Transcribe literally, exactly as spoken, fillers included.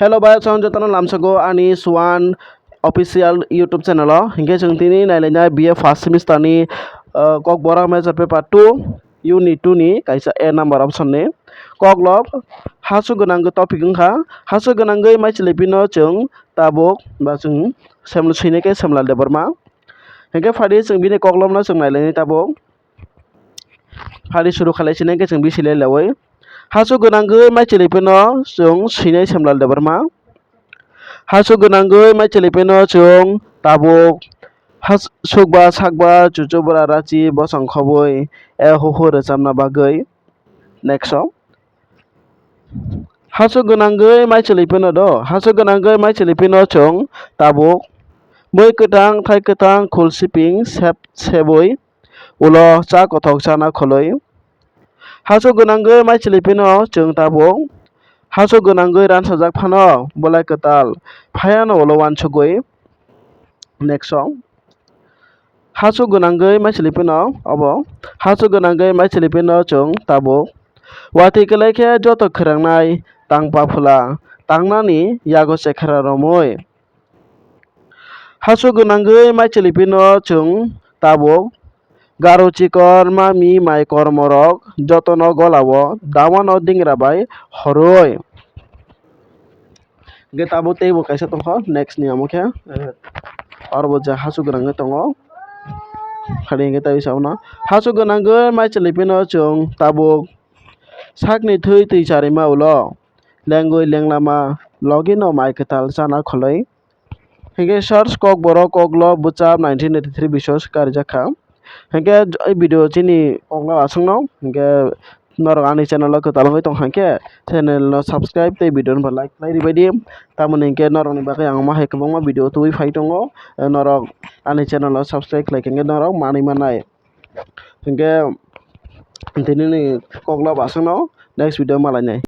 Hello bai, chwng jotono lamsago ani Swan Official YouTube channel o. Hinkhe chwng tini nailainai B A first semester ni, uh, Kokborok major paper two, unit two ni kaisa A number option ni. Koklob, hasu gwnangwi topic wngkha, hasu gwnangwi maichwlwi phino chwng tabuk ba chwng sem-, swinai khe Semlal Debbarma. Hinkhe phadi chwng bini koklopno chwng nailainai tabuk. Phadi suru khalai sinai khe chwng bisi lai laui. Hasu gwnangwi maichwlwi phino chwng swinai Semlal Debbarma. Hasu gwnangwi maichwlwi phino chwng tabuk has-, sukba sakba chuchubra rachi bosong khobwi e huhu rwchapna bagwi. Next song. Hasu gwnangwi maichwlwi phino do, hasu gwnangwi maichwlwi phino chwng tabuk bui kwtang, thai kwtang, khul siping sep sebwi ulo cha kothok chana khwlwi. Hasu gwnangwi maichwlwi phino chwng tabuk hasu gwnangwi ransajak phano bolai kwtal phaiano ulo uansugwi. Next song. Hasu gwnangwi maichwlwi phino obo, hasu gwnangwi maichwlwi phino chwng tabuk watwi kwlai khe joto khwrangnai tangpa phwla tangnani yago chekhara romwi. Hasu gwnangwi maichwlwi phino chwng tabuk garo chikon mami mai kormorok jotono golao dawano dingra bai horwi. Hingke tabuk teibo kaisa tongkha, next ni amo khe, eh, aro bo je hasu gwnangwi tongo. Hari hingke tei sauna hasu gwnangwi maichwlwi phino chwng tabuk sakni thwi twi charima ulo lengwi lenglama logi no mai kwtal chana khwlwi. Hingke search Kokborok Koklob bwchap nineteen eighty three bisingo karijak kha. Hingke video chini Koklob aswkno hingke norok ani channel o kwtal wngwi tong kha khe channel no subscribe tei video no like khlai ribai di. Tamoni hingke norok ni bagwi ang ma hai kwbangma video tubui phai tongo. Norok ani channel o subscribe khlai khe hingke norok manwi mannai. Hingke tini ni Koklob aswkno next video malainai.